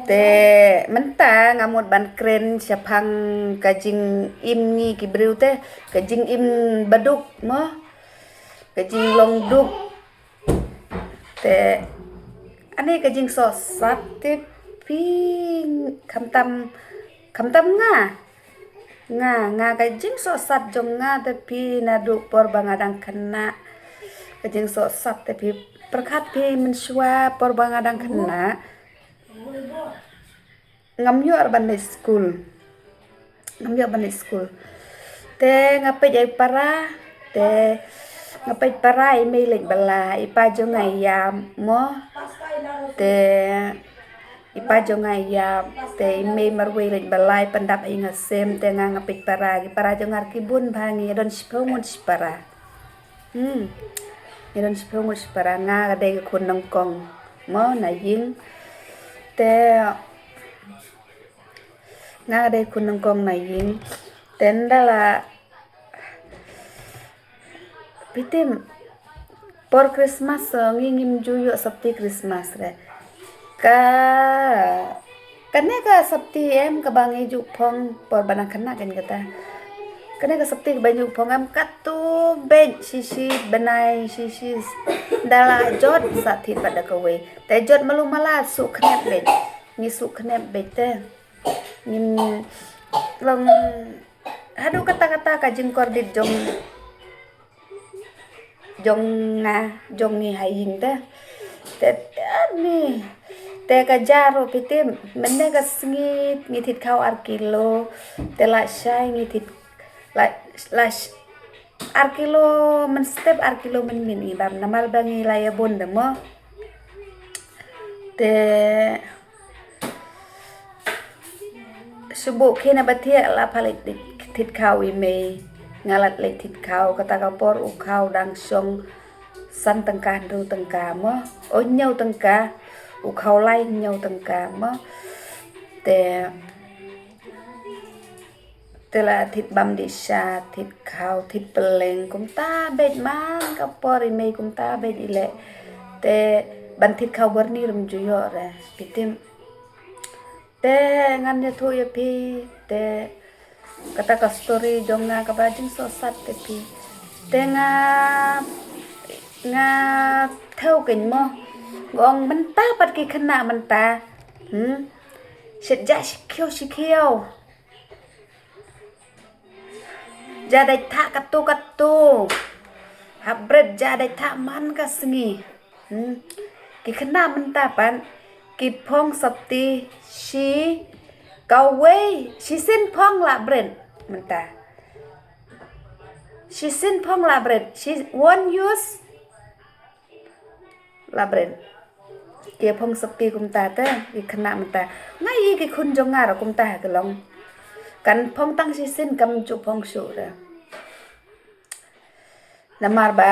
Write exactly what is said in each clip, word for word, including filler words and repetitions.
Te mynta nga mut ban kren shaphang ka jingim ngi ki briew te, ka jingim baduk mo, ka jinglong duk. Te ani ka jingsohsat te phi, khamtam, khamtam nga. Nga, nga ka jingsohsat jong nga te phi naduh por ba nga dang khynnah. Ka jingsohsat te phi pyrkhat phi mynshuwa por ba nga dang khynnah. Ngam ïoh ban leit skul. Ngam ïoh ban leit skul. Te nga peit ïa i para, te nga peit para i mei leit bylla, i pa jong nga ïam mo. Te i pa jong nga ïam, te i mei marwei leit bylla, i pyndap ïa nga sem, te nga nga peit para, ki para jong nga ki bun bha, ngi don shiphew ngut shipara. Hmm. Ngi don shiphew ngut shipara, nga ka dei ka khun nyngkong mo na ïing. Te nga ka dei khun nyngkong na ïing. Te nda la phi tim por Christmas, eh, ngi ngim ju ïoh sopti Christmas re. Ka, kane ka sopti em kaba ngi ju phong por ba nang khynnah kan kata. Kane ka sopti kaba ngi ju phong em katto beit shi shi bnai shi shi da la jot sa thied pat da kawei. Te jot malu mala shu khnep beit. Ngi shu khnep beit te. Ngim long haduh katta katta ka jingkordit jong jong nga, jong ngi ha ïing te. Te, te ni. Te ka ja ruh phi tim, mynne ka sngi ngi thied khaw ar kilo. Te lashai ngi thied la, la sh-, ar kilo mynstep, ar kilo mynmiet ngi bam namar ba ngi la ïa bun de mo. Te shu buh khie na ba thiah la pha leit thied khaw i mei. Nga la leit thied khaw, kata ka por u khaw dang shong san tyngka, hynriew tyngka mo. O, hynñiew tyngka. U khaw lai, hynñiew tyngka mo. Te, te la thied bam dih sha, thied khaw, thied pylleng, kumta beit man ka por i mei kumta beit i leh. Te ban thied khaw byrni ruh ym ju ïoh re, phi tim. Te ngan ïathuh ïa phi, te kata ka story jong nga kaba jingsohsat te phi. Te nga, nga thew kein mo. Nga ong mynta pat ki khynnah mynta. Hmm. Shet ja shi khiew shi khiew. Ja dait thah katto katto. Hap bret ja dait thah man ka sngi. Hmm. Ki khynnah mynta pat ki phong sopti shi kawei, shisien phong la bret mynta. Shisien phong la bret, shi won use la bret. Ki phong sopti kumta te, ki khynnah mynta. Nga i ki khun jong nga ruh kumta ha ki long. Kan phong tang shisien kam ju phong shuh re. Namar ba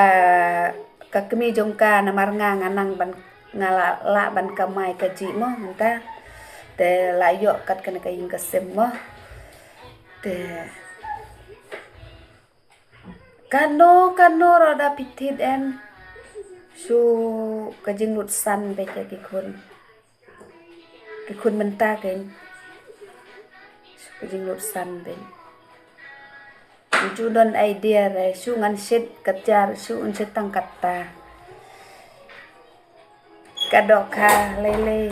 ka kmie jong ka, namar nga nga nang ban, nga la, lah ban kamai ka jingmut mynta. Te la ïoh kat kane ka ïing ka sem mo. Te kano kano ruh da phi thied em. Shu ka jinglut san beit ïa ki khun. Ki khun mynta kein. Shu ka jinglut san beit. Ju don idea re, shu ngan shet katjar, shu un shet tang katta. Ka dohkha lei lei,